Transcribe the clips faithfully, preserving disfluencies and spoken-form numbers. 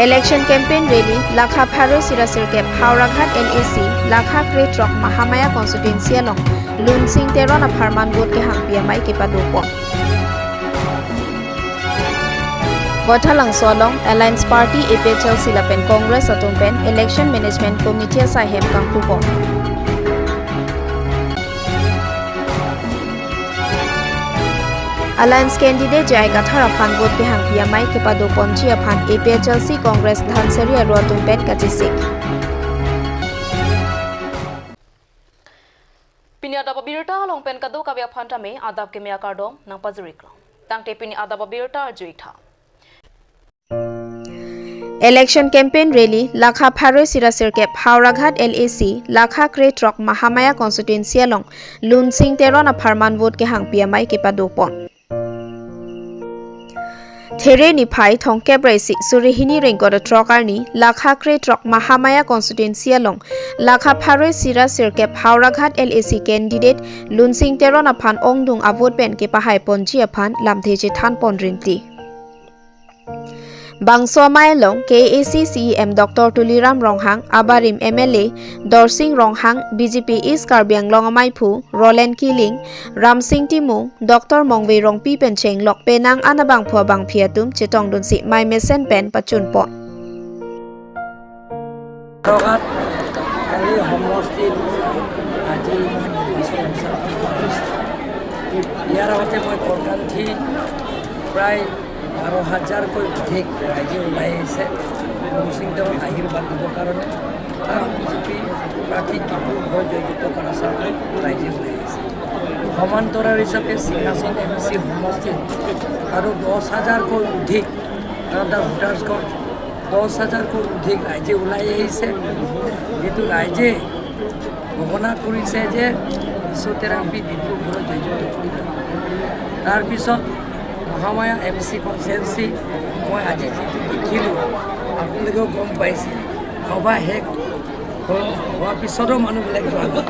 Election campaign rally lakha pharo sira sirkep Howraghat L A C, lakha krethrok Mahamaya constituency along Lunsing Teron apharman vote kehangpi amei kepadopon. Vothatlangso along Alliance Party A P H L C lapen Congress atum pen Election Management Committee asaihem kangpupon. Alliance candidate J I Kathar aphan vote kehangpi amei kepadoponji aphan A P H L C Congress Dhansiri aru atum pen kachesik. Pini adap abirta along pen kadokave aphan tame adap keme akardom nangpajiriklo. Tangte pini adap abirta arjuitha. Election campaign rally lakha pharo sira sirkep Howraghat L A C, lakha krethrok Mahamaya constituency along Lunsing Teron apharman vote kehangpi amei kepadopon. There niphai thomkep ra isi suri hini ra ingkoi ra throk arni lakha krethrok Mahamaya constituency along lakha pharo sira sirkep Howraghat L A C candidate Lunsing Teron aphan ongdung avote pen kepahaiponji aphan lamthe chethanpon rinti. Bangso amei along K A A C C E M Doctor Tuliram Ronghang, abarim M L A Dorsing Ronghang, B J P East Karbi Anglong ameiphu Roland Killing, Ramsing Timung, Doctor Mongve Rongpi pen chenglok penang an abangphu abangphi atum chetongdunsi mei mesen pen pachunpon. Howraghat L A সমষ্টিত আজি মই নিৰ্বাচন সভাত উপস্থিত। ইয়াৰ আগতে মই কলকাঠি প্ৰায় বাৰ হাজাৰকৈ অধিক ৰাইজে ওলাই আহিছে লুনচিং টেঙৰ আশীৰ্বাদ দিবৰ কাৰণে। আৰু বি জে পি প্ৰাৰ্থী কিশোৰ গগৈ জয়যুক্ত কৰাৰ কাৰণে ৰাইজে ওলাই আহিছে। সমান্তৰাল হিচাপে সিংহাচন এম চি সমষ্টিত আৰু দহ হাজাৰকৈ অধিক, আহ, ভোটাৰ্ছখন দহ হাজাৰকৈ অধিক ৰাইজে ওলাই আহিছে। যিটো ৰাইজে ঘোষণা কৰিছে যে বিশ্ব তেৰাংপি ডিব্ৰুগড়ত জয়যুক্ত কৰিব। তাৰপিছত মহামায়া এম চি কনষ্টিটুৱেঞ্চি মই আজি যিটো দেখিলোঁ, আপোনালোকেও গম পাইছে। সভা শেষ হোৱাৰ পিছতো মানুহবিলাক যোৱা নাই।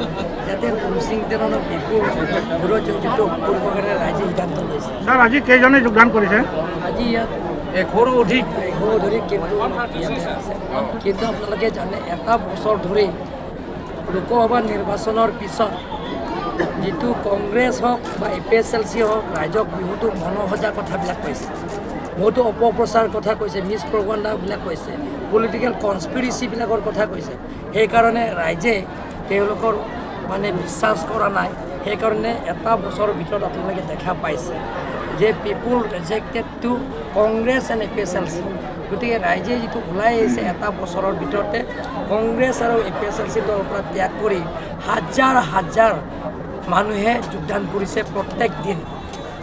যাতে লুনচিং টেঙৰ ডিব্ৰুগড়ত জয়যুক্ত কৰিবৰ কাৰণে ৰাইজে সিদ্ধান্ত লৈছে। ছাৰ, আজি কেইজনে যোগদান কৰিছে? আজি ইয়াত এশৰো অধিক। এশৰো অধিক, কিন্তু ইয়াতে আছে। কিন্তু আপোনালোকে জানে, এটা বছৰ ধৰি লোকসভা নিৰ্বাচনৰ পিছত যিটো কংগ্ৰেছ হওক বা এ পি এইচ এল চি হওক, ৰাইজক বহুতো মনোসজা কথাবিলাক কৈছে, বহুতো অপপ্ৰচাৰ কথা কৈছে, মিছ প্ৰপাগাণ্ডাবিলাক কৈছে, পলিটিকেল কনস্পিৰেচিবিলাকৰ কথা কৈছে। সেইকাৰণে ৰাইজে তেওঁলোকৰ মানে বিশ্বাস কৰা নাই। সেইকাৰণে এটা বছৰৰ ভিতৰত আপোনালোকে দেখা পাইছে যে people rejected to Congress and A P H L C। গতিকে ৰাইজে যিটো ওলাই আহিছে এটা বছৰৰ ভিতৰতে কংগ্ৰেছ আৰু এ পি এইচ এল চি দলৰ পৰা ত্যাগ কৰি হাজাৰ হাজাৰ মানুহে যোগদান কৰিছে প্ৰত্যেক দিন।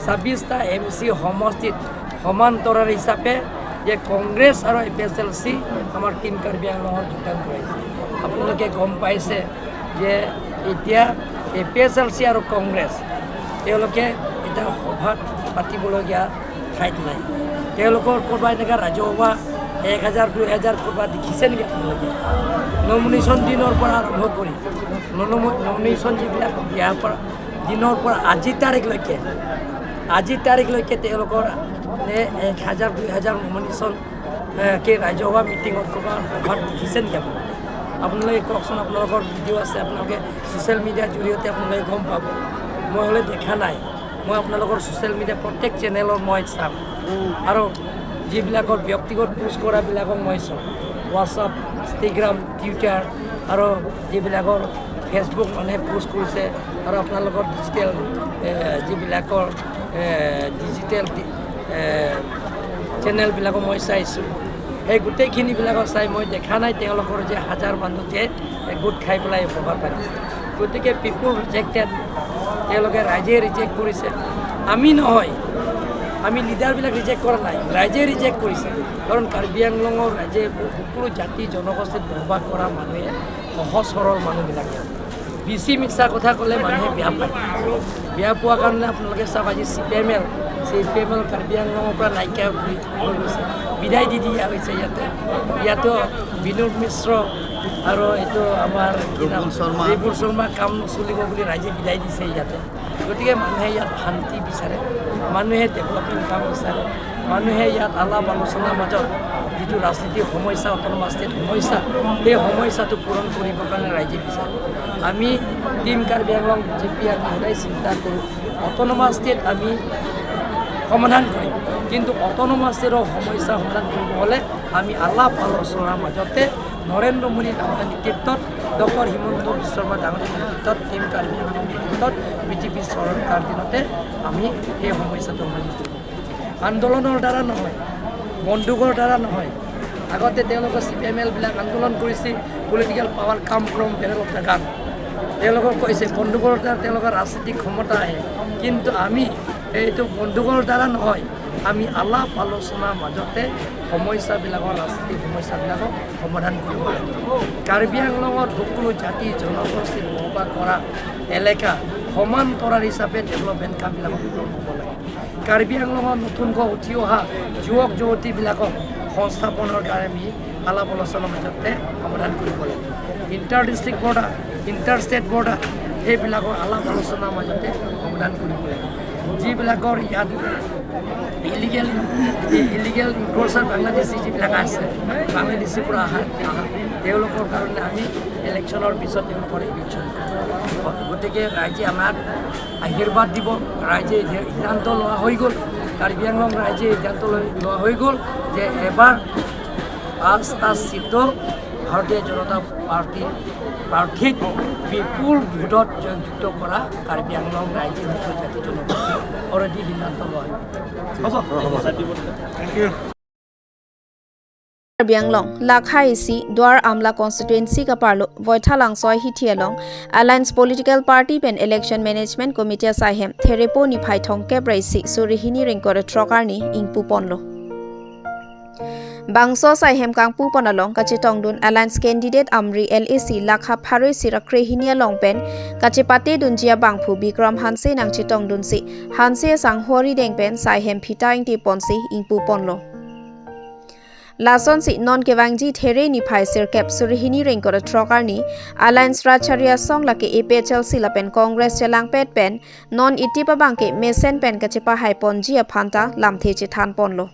ছাব্বিছটা এম চি সমষ্টিত সমান্তৰাল হিচাপে যে কংগ্ৰেছ আৰু এ পি এইচ এল চি আমাৰ টিম কাৰ্বি আংলঙত যোগদান কৰিছে। আপোনালোকে গম পাইছে যে এতিয়া এ পি এইচ এল চি আৰু কংগ্ৰেছ তেওঁলোকে এতিয়া সভাত পাতিবলগীয়া ঠাইত নাই। তেওঁলোকৰ ক'ৰবাত এনেকুৱা ৰাজহুৱা এক হাজাৰ, দুই হাজাৰ ক'ৰবাত দেখিছে নেকি আপোনালোকে? নমিনেশ্যন দিনৰ পৰা আৰম্ভ কৰি নমিনেশ্যন যিবিলাক দিয়াৰ পৰা দিনৰ পৰা আজি তাৰিখলৈকে, আজি তাৰিখলৈকে তেওঁলোকৰ মানে এক হাজাৰ, দুই হাজাৰ নমিনেশ্যন, এ, কে ৰাজহুৱা মিটিঙত ক'ৰবাত সভাত দেখিছে নেকি আপোনালোকে? আপোনালোকে কওকচোন, আপোনালোকৰ ভিডিঅ' আছে, আপোনালোকে ছ'চিয়েল মিডিয়াৰ জৰিয়তে আপোনালোকে গম পাব। মই হ'লে দেখা নাই। মই আপোনালোকৰ ছ'চিয়েল মিডিয়া প্ৰত্যেক চেনেলৰ মই চাম। আৰু যিবিলাকৰ ব্যক্তিগত পোষ্ট কৰাবিলাকক মই চাম। WhatsApp, Instagram, Twitter আৰু যিবিলাকৰ Facebook মানুহে পোষ্ট কৰিছে আৰু আপোনালোকৰ ডিজিটেল, এ, যিবিলাকৰ, এ, ডিজিটেল, এ, চেনেলবিলাকো মই চাইছোঁ। সেই গোটেইখিনিবিলাকক চাই মই দেখা নাই তেওঁলোকৰ যে হাজাৰ মানুহ যে গোট খাই পেলাই সভা পাতিছে। গতিকে people rejected, তেওঁলোকে ৰাইজে ৰিজেক্ট কৰিছে, আমি নহয়। আমি লিডাৰবিলাক ৰিজেক্ট কৰা নাই, ৰাইজে ৰিজেক্ট কৰিছে। কাৰণ কাৰ্বি আংলঙৰ ৰাইজে সকলো জাতি জনগোষ্ঠীত বসবাস কৰা মানুহে সহজ সৰল মানুহবিলাকে। বেছি মিছা কথা ক'লে মানুহে বেয়া পায়। বেয়া পোৱাৰ কাৰণে আপোনালোকে চাওক, আজি C P I M L, C P I M L Karbi আংলঙৰ পৰা নাইকিয়া কৰি হৈ গৈছে, বিদায় দি দিয়া হৈছে ইয়াতে। ইয়াতো বিনোদ মিশ্ৰ আৰু এইটো আমাৰ কি নাম? ৰিপুল শৰ্মা। ৰিপুল শৰ্মা কাম নচলিব বুলি ৰাইজে বিদায় দিছে ইয়াতে। গতিকে মানুহে ইয়াত শান্তি বিচাৰে, মানুহে ডেভেলপমেণ্ট কাম বিচাৰে, মানুহে ইয়াত আলাপ আলোচনাৰ মাজত যিটো ৰাজনীতিৰ সমস্যা, অট'নমাছ ষ্টেট সমস্যা, সেই সমস্যাটো পূৰণ কৰিবৰ কাৰণে ৰাইজে বিচাৰে। আমি টিম কাৰ্বি আংলং বিজেপি আমি সদায় চিন্তা কৰোঁ, অট'নমাছ ষ্টেট আমি সমাধান কৰিম, কিন্তু অট'নমাছ ষ্টেটৰ সমস্যা সমাধান কৰিব হ'লে আমি আলাপ আলোচনাৰ মাজতে নৰেন্দ্ৰ মোদী ডাঙৰীয়াৰ নেতৃত্বত, ডক্টৰ হিমন্ত বিশ্ব শৰ্মা ডাঙৰীয়াৰ নেতৃত্বত, টিম কাৰ্বি আংলং নেতৃত্বত বিজেপি চৰকাৰ দিনতে আমি সেই সমস্যাটো সমাধান কৰিম। আন্দোলনৰ দ্বাৰা নহয়, বন্দুকৰ দ্বাৰা নহয়। আগতে তেওঁলোকে C P I M L বিলাক আন্দোলন কৰিছিল, political power come from barrel of the gun। তেওঁলোকক কৈছে বন্দুকৰ দ্বাৰা তেওঁলোকৰ ৰাজনীতিক ক্ষমতা আহে, কিন্তু আমি এইটো বন্দুকৰ দ্বাৰা নহয়, আমি আলাপ আলোচনাৰ মাজতে সমস্যাবিলাকৰ, ৰাজনীতিক সমস্যাবিলাকক সমাধান কৰিব লাগিব। কাৰ্বি আংলঙত সকলো জাতি জনগোষ্ঠীৰ বসবাস কৰা এলেকা সমান্তৰাল হিচাপে ডেভেলপমেণ্ট কামবিলাকক পূৰণ হ'ব লাগে। কাৰ্বি আংলঙত নতুনকৈ উঠি অহা যুৱক যুৱতীবিলাকক সংস্থাপনৰ কাৰণে আমি আলাপ আলোচনাৰ মাজতে সমাধান কৰিব লাগে। Inter district border, inter state border, সেইবিলাকৰ আলাপ আলোচনাৰ মাজতে সমাধান কৰিব লাগে। যিবিলাকৰ ইয়াত ইলিগেল, ইলিগেল ইনক্ৰ'চাৰ বাংলাদেশী যিবিলাক আছে, বাংলাদেশীৰ পৰা অহা, অহা, তেওঁলোকৰ কাৰণে আমি ইলেকশ্যনৰ পিছত তেওঁলোকৰ ইভিকশ্যন। গতিকে ৰাইজে আমাক আশীৰ্বাদ দিব। ৰাইজে সিদ্ধান্ত লোৱা হৈ গ'ল, কাৰ্বি আংলং ৰাইজে সিদ্ধান্ত লৈ লোৱা হৈ গ'ল যে এবাৰ পাঁচটা ছিটত ভাৰতীয় জনতা পাৰ্টি প্ৰাৰ্থীক বিপুল ভোটত জয়যুক্ত কৰা কাৰ্বি আংলং ৰাইজে সকলো জাতি জনগোষ্ঠী already সিদ্ধান্ত লোৱা হৈ গ'ল। হ'ব। Thank you. Karbi Anglong, Lakha A C, Duar Amla constituency kaparlo, Voithalangso ahithi along, Alliance Political Party pen Election Management Committee asaihem, Therepo niphai thomkep ra isi, suri hini ingkoi ra throk arni, ingpu ponlo. Bangso asaihem kangpu pon along, kachetongdun Alliance candidate Amri L A C lakha pharo isi ra krehini along pen, kachepatedunji abangphu Bikram Hanse nangchetongdunsi, Hanse asangho arideng pen, asaihem phita ingti ponsi, ingpu ponlo. Lasonsi non kevangji There niphai sirkep suri hini ingkoi ra throk arni, Alliance Rat Chari Asong lake A P H L C lapen Congress chelangpet pen, non itip abangke mesen pen kachepahai ponji aphanta lamthe chethan ponlo.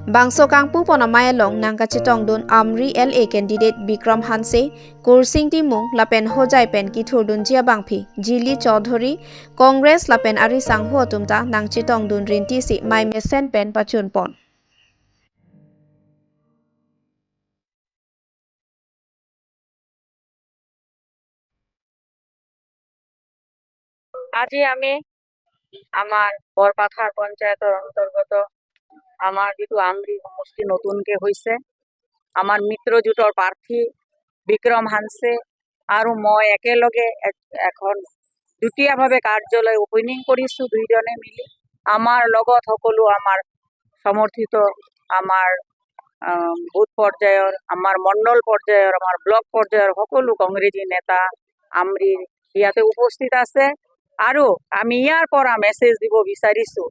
Bangso kangpu pon amei along nangkachetongdun Amri L A candidate Bikram Hanse, Kursing Timung lapen Hojai pen kithurdunji abangphi, Jili Chaudhary, Congress lapen ari sangho atum ta nangchetongdun rintisi mei mesen pen pachun pon. আজি আমি আমাৰ বৰপাথাৰ পঞ্চায়তৰ অন্তৰ্গত আমাৰ যিটো আমৰি সমষ্টি নতুনকে হৈছে, আমাৰ মিত্ৰজোঁটৰ প্ৰাৰ্থী বিক্ৰম হানছে আৰু মই একেলগে এক-, এখন যুটীয়াভাৱে কাৰ্যালয় অপেনিং কৰিছো দুইজনে মিলি। আমাৰ লগত সকলো আমাৰ সমৰ্থিত, আমাৰ, আহ, বুথ পৰ্যায়ৰ, আমাৰ মণ্ডল পৰ্যায়ৰ, আমাৰ ব্লক পৰ্যায়ৰ সকলো কংগ্ৰেছী নেতা আমৰিৰ ইয়াতে উপস্থিত আছে। আৰু আমি ইয়াৰ পৰা মেছেজ দিব বিচাৰিছো,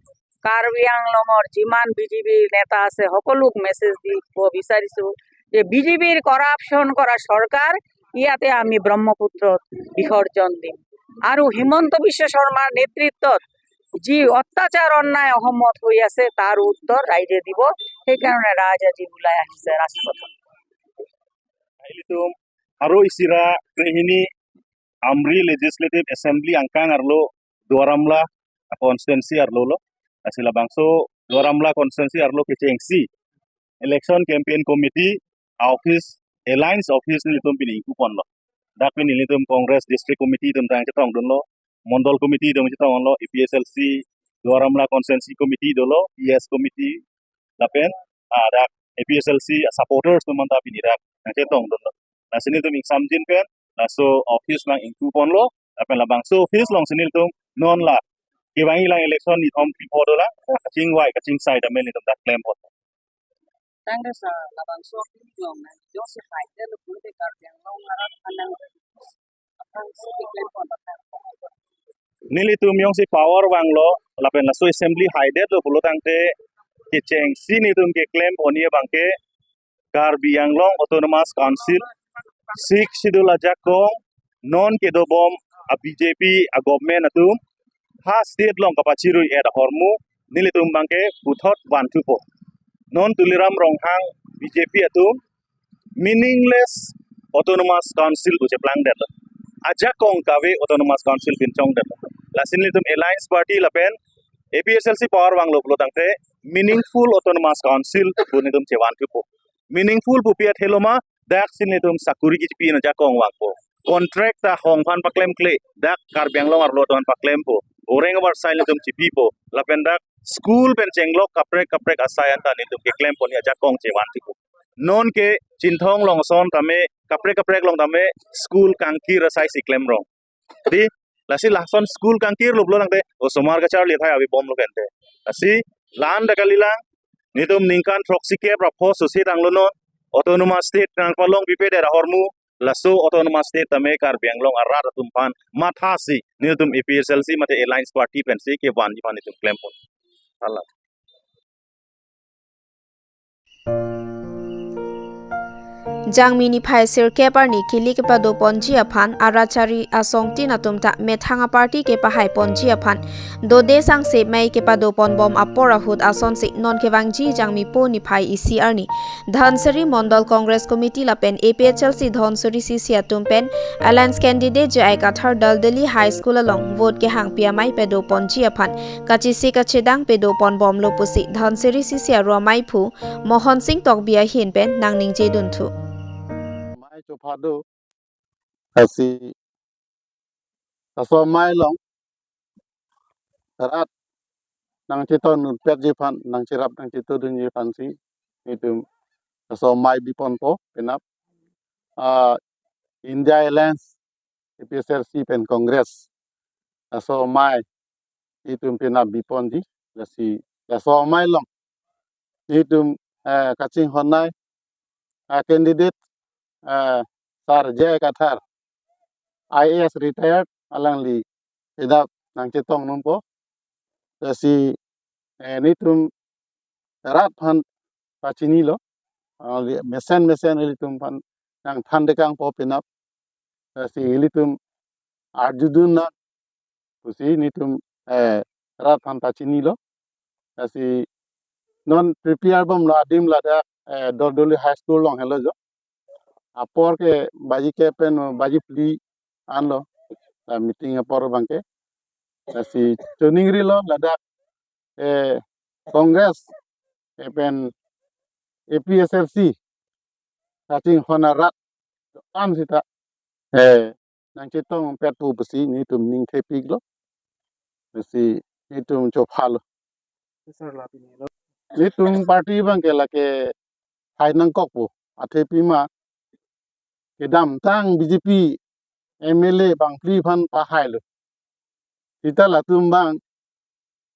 কাৰ্বি আংলঙৰ যিমান বি জে পিৰ নেতা আছে, সকলোক মেছেজ দিব বিচাৰিছো যে বি জে পিৰ কৰাপশ্যন কৰা চৰকাৰ ইয়াতে আমি ব্ৰহ্মপুত্ৰত বিসৰ্জন দিম। আৰু হিমন্ত বিশ্ব শৰ্মাৰ নেতৃত্বত যি অত্যাচাৰ অন্যায় অসমত হৈ আছে, তাৰ উত্তৰ ৰাইজে দিব। সেইকাৰণে ৰাইজ আজি ওলাই আহিছে ৰাজপথত। Ilitum pharo isi ra krehini Amri Legislative Assembly angkang arlo Duar Amla constituency arlo lo. Lasi labangso Duar Amla constituency arlo kechengsi Election Campaign Committee office, Alliance office nelitum pini ingpu ponlo. Dak pini nelitum Congress District Committee atum nangchetongdunlo, Mondol Committee atum chetonglo, A P H L C Duar Amla Constituency Committee dolo, E S Committee lapen, ah, dak A P H L C supporters atum anta pini dak nangchetongdunlo. Lasi nelitum ingsamjin pen laso office along ingpu ponlo, lapen labangso office alongsi nelitum non la kevangji lang election nithom phli pho dolang, kachingvai kachingsai tame nelitum dak klem pon. Tangte sa labangso office along nang jongsi haidetlo pulote Karbi Anglong arat anang, aphrangsi keklem pon. Nelitum jongsi power vanglo lapen laso assembly haidetlo pulo tangte kechengsi nelitum keklem ponji abangke Karbi Anglong Autonomous Council, Sixth Schedule ajakong non kedobom a B J P a government atum ha state along kapachirui-et ahormu nelitum abangke puthot vanthupo. Non Tuliram Ronghang B J P atum meaningless autonomous council pu cheplangdet. Ajakong kave autonomous council pinchongdet. Lasi nelitum Alliance Party lapen A P H L C power vanglo pulo tangte meaningful autonomous council pu nelitum chevan thupo. Meaningful pu pi athe lo ma, dak si nelitum sakuri kichipi ajakong vangpo. Contract ta hong aphan paklemkle, dak Karbi Anglong arlo aphan paklempo. Oreng avarsai nelitum chipipo. Lapen dak school pen chenglok kaprek kaprek asai anta nelitum keklempon ajakong chevan thupo. Non ke Chinthong along ason tame, kaprek kaprek along tame school kangkir asai si klemrong. Di, lasi lason school kangkir lo pulo tangte osomar kacharli athai ave bomlo kente. Lasi la-an ta kalilang, nelitum ningkan throksi kep ra pho susi tanglo non, autonomous state nangpalong pipedet ahormu, laso autonomous state tame Karbi Anglong arat atum aphan mathasi nelitum A P H L C mate Alliance Party pensi kevanji aphan nelitum klempon. Hala. Jangmi niphai sirkep arni kili kepadoponji aphan arat chari asongtin atum ta methang aparty kepahaiponji aphan dode sangse mei kepadoponbom apor ahut asonsi non kevangji Jangmi po niphai isi arni Dhansiri Mondol Congress Committee lapen A P H L C Dhansiri C C atum pen Alliance candidate J I Kathar Daldali High School along vote kehangpi amei padoponji aphan kachisi kachedang padoponbomlo pusi Dhansiri C C aru amei aphu Mohon Sing Tokbi ahin pen nangningje dunthu. Mei chopha do, lasi laso amei along rat nangchetongdunpetji aphan, nangcherap nangchetongdunji aphansi nelitum laso amei biponpo penap, ah, India Alliance, A P H L C pen Congress, laso amei nelitum penap biponji. Lasi laso amei along nelitum, eh, kachinghon nei, ah, candidate, eh, Sir J I Kathar, I A S retired, alangli penap nangchetongdunpo. Lasi, eh, nelitum rat aphan pachinilo, ah, li-, mesen mesen ilitum aphan nangthandekangpo penap. Lasi ilitum arjudun nang pusi nelitum, eh, rat aphan pachinilo. Lasi non prepare bomlo adim ladak, eh, Daldali High School along helo jo. Apor ke baji kep pen baji phli anlo, la meeting apor abangke. Lasi choningrilo ladak, eh, Congress, eh, pen A P H L C kachinghon arat an sita, eh, nangchetongpetpo pusi nelitum ning thepiklo. Lasi nelitum chophalo. Nelitum party abangke lake hai nangkokpo. Athe pima kedamtang B J P M L A bangphli aphan pahailo. Sita latum abang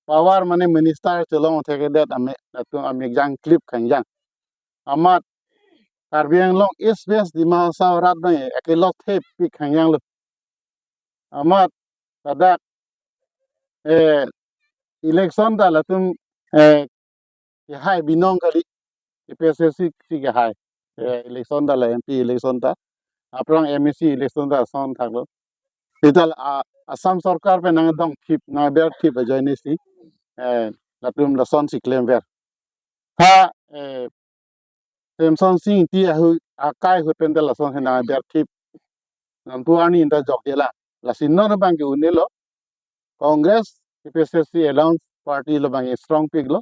power mane minister chelong thekedet ame, latum amekjang klip khangjang. Amat Karbi Anglong East West Dima Hasao arat abang akelok thepik khangjanglo. Amat ladak, eh, election ta latum, eh, kehai binong kali, A P H L C si kehai, eh, election ta la M P election ta, aphrang M A C election ta ason thaklo. Sita la, ah, Assam sorkar pen nangdong thip, nangber thip ajoine si, eh, latum lasonsi klemver. Ha, eh, Semson Sing Ingti ahu akai ahut pen ta lasonsi nangber thip. Nonpu arni ta jokjelang. Lasi non abangke unelo. Congress, A P H L C Alliance Party lo abangke strong piklo.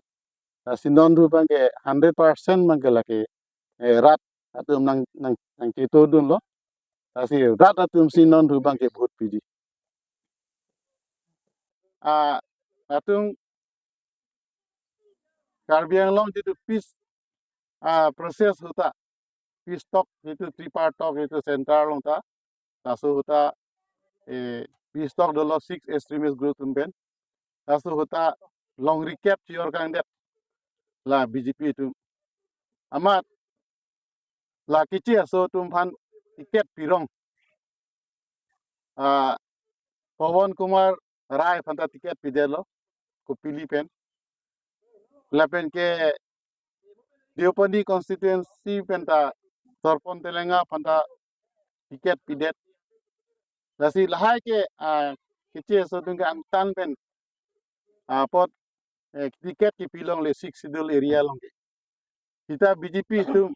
Lasi non thu abangke hundred percent abangke lake, eh, rat atum nang, nang, nangchetongdunlo. Lasi rat atumsi non thu abangke vote piji. Ah, latum Karbi Anglong jitu peace, ah, process ahut ta, peace talk jitu, tripartite talk jitu center along ta, laso ahut ta, eh, peace talk dolo six extremist group atum pen, laso ahut ta longri kep chior kangdet la B J P atum. Amat la Keche Aso atum aphan ticket pirong. Ah, Pawan Kumar Rai aphan ta ticket pidetlo, Kopili pen. Lapen ke Deopani constituency pen ta Sorpon Telenga aphan ta ticket pidet. Lasi lahai ke, ah, Keche Aso atum ke angtan pen, ah, apot, eh, ticket kepilongle Sixth Schedule area along ke. Sita B J P atum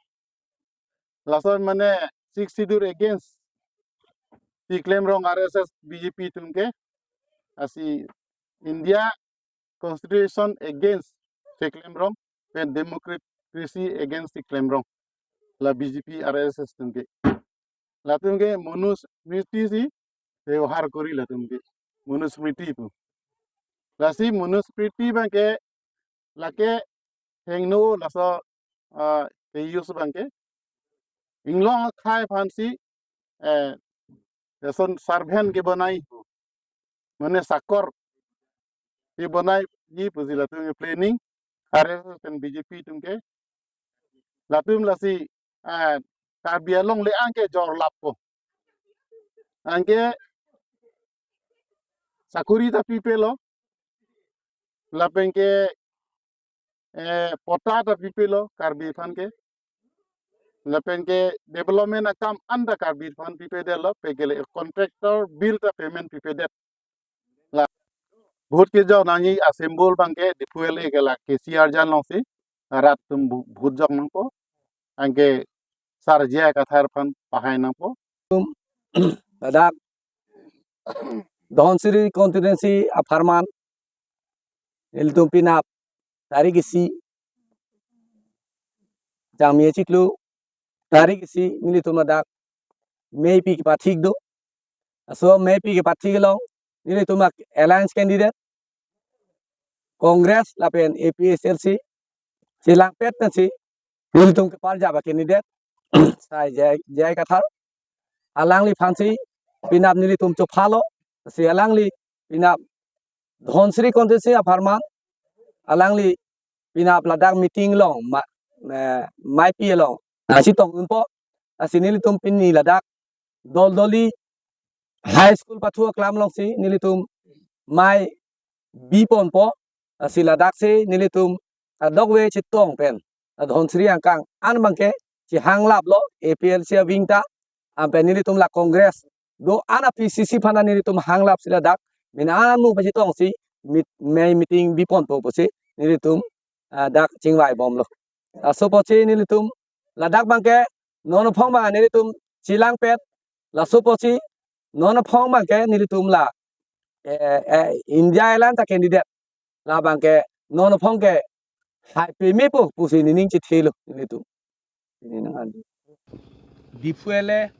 lason mane Sixth Schedule against si klemrong R S S B J P atum ke, lasi India Constitution against si klemrong, pen democracy against si klemrong, la B J P R S S atum ke. Latum ke Manusmriti si bebohar kori latum ke, Manusmriti pu. Lasi Manusmriti abang ke lake hingno laso, ah, ke-use abang ke. Inglong akhai aphansi, eh, lason servant ke bonai pu, mane sakor ke bonai ji pusi latum ke planning, R S S pen B J P atum ke. Latum lasi, ah, Karbi Anglong le-an ke jorlappo. Anke sakuri ta pipelo, lapen ke, eh, patta ta pipelo Karbi aphan ke, lapen ke development akam an ta Karbi aphan pipedetlo, penke le contractor bill ta payment pipedet. La vote kejok nangji a-symbol abang ke Diphu L A ke la kesi arjan longsi rat atum vo-, vote jok nangpo. Anke Sar J I Kathar aphan pahai nangpo. Ladak Dhansiri constituency apharman nelitum penap tarik isi Jangmi achiklo tarik isi nelitum ladak meipi kepathik do. Laso meipi kepathik along nelitum along alliance candidate Congress lapen A P H L C chelangpet nangsi nelitum keparjap a-candidate Sar J I, J I Kathar. Alangliphansi penap nelitum chophalo. Si alangli penap Dhansiri constituency apharman, alangli penap ladak meeting along ma-, eh, meipi along nangchetongdunpo. Lasi nelitum pini ladak Doldoli High School pathu aklam alongsi nelitum mei biponpo. Lasi ladaksi nelitum kadokave chetong pen la Dhansiri angkang an abang ke chehanglaplo A P H L C a-wing ta, anpen nelitum la Congress do-an a-P C C aphan nelitum hanglapsi ladak mena anu pachetongsi meet-, mei meeting biponpo pusi nelitum, ah, dak chingvaibomlo. Laso apotsi nelitum ladak abang ke non aphong abang nelitum chelangpet, laso apotsi non aphong abang ke nelitum la, eh, eh, India Alliance a-candidate labang ke non aphong ke hai pemepo pusi nening chethelo nelitum. Ini nang andi. Diphu L A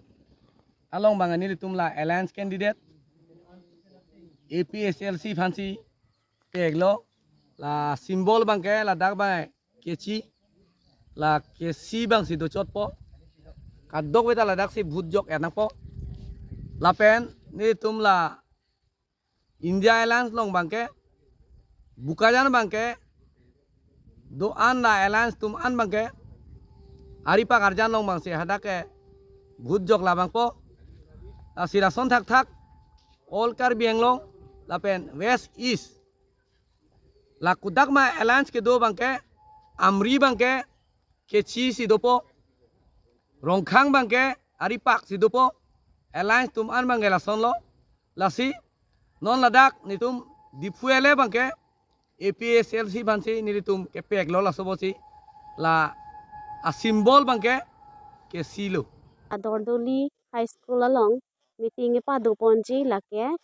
along abang nelitum la alliance candidate A P H L C aphansi peklo, la symbol abang ke ladak abang kechi, la kechi abangsi dochotpo. Kadokave ta ladaksi vote jok-et nangpo. Lapen nelitum la India Alliance along abang ke, Bokajan abang ke, do-an la alliance atum an abang ke, aripak arjan along abangsi hadak ke vote jok labangpo. Lasi lason thakthak All Karbi Anglong lapen West East la kodak ma alliance kedo abang ke, Amri abang ke kechisi dopo, Rongkhang abang ke aripaksi dopo, alliance atum an abang ke lasonlo. Lasi non ladak nelitum Diphu L A abang ke A P H L C aphansi nelitum kepeklo, laso apotsi la a-symbol abang ke kechilo. Doldoli High School along meeting kepadoponji lake,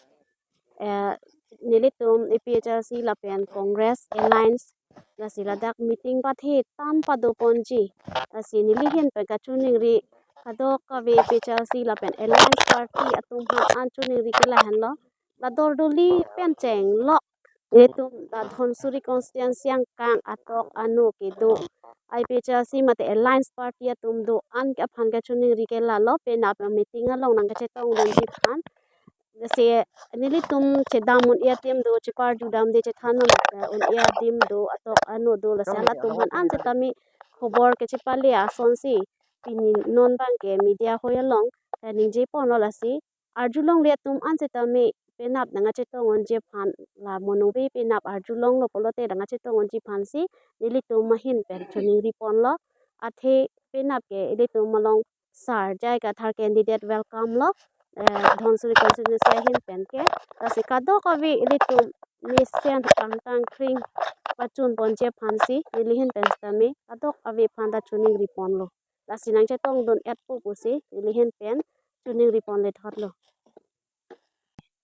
eh, nelitum A P H L C lapen Congress Alliance, lasi ladak meeting pathe tan padoponji. Lasi neli ahin pen kachiningri kadokave A P H L C lapen Alliance Party atum aphan an chiningri ke lahenlo. La Doldoli pen chenglok nelitum la Dhansiri constituency angkang atok anu kedo A P H L C mate Alliance Party atum do-an ke aphan kachiningri ke lalo, penap meeting along nangkachetongdunji aphan. Lasi nelitum chedam un-e adim do, cheparjudamde chethan un, eh, un-e adim do, atok anu do, lasi halatum aphan an setame khobor kachepale asonsi pini non abang ke media hoi along, eh, ningjeponlo. Lasi arjulongle atum an setame penap nangkachetong unji aphan, la monove penap arjulonglo pulote nangkachetong unji aphansi nelitum ahin pen chiningriponlo. Athe penap ke ilitum along Sar J I Kathar candidate welcome lo, eh, Dhansiri constituency ahin pen ke. Lasi kadokave ilitum mesen kangtang kring pachun ponji aphansi neli ahin pen sitame adok ave aphan ta choningri ponlo. Lasi nangchetongdun etpo pusi neli ahin pen choningri ponle thotlo.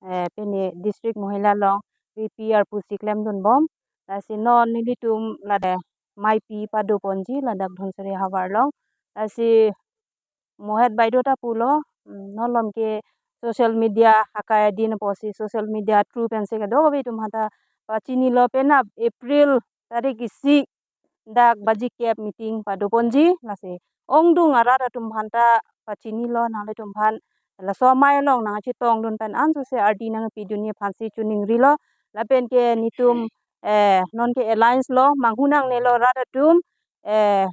Eh, pini District Mohila along V P arpu si klemdun bom. Lasi non nelitum lade maipi pado ponji ladak Dhansiri havar along. Lasi Mohet baideo ta pulo, mm, non malom ke social media akai adin apotsi social media through pensi kadokave atum aphanta pachinilo, penap April tarik isi dak baji kep meeting pado ponji, lasi ongdung arat atum aphanta pachinilo nanglitum aphan, laso amei along nangchetongdun pen ansose ardi nangpidunji aphansi choningrilo. Lapen ke netum, eh, non ke alliance lo, manghu nangnelo rat atum, eh,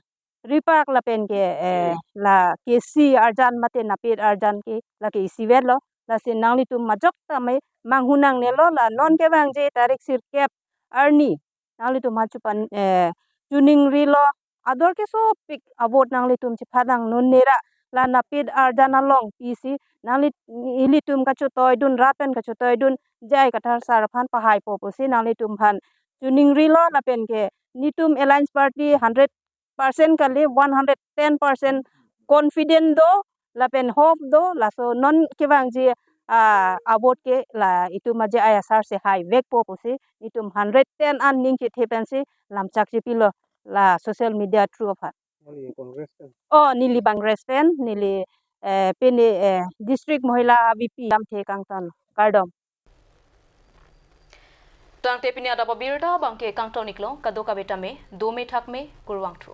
ripak lapen ke, eh, la kesi arjan mate napet arjan ke lake isivet lo. Lasi nanglitum majok tame manghu nangnelo, la non kevangji tarik sirkep arni nanglitum aphan chupan, eh, choningrilo, ador kesopik avote nanglitum chepha nang non nera la napet arjan along pisi nangli, ilitum kachotoidun, rat pen kachotoidunji Kathar sir aphan pahaipo pusi nanglitum aphan choningrilo. Lapen ke netum alliance party hundred percent kali, one hundred ten percent confident do lapen hope do, laso non kevangji, ah, avote ke la itum aje I S R si haivekpo pusi netum hundred ten an ning chethe pensi lamchak chepilo la social media through aphan. Neli Congress pen. Oh, neli Congress pen, neli, eh, pini, eh, District Mohila V P lamthe kangton, kardom. Tangte pini adap abirta abangke kangton iklo, kadokave tame dome thakme, kurvangthu.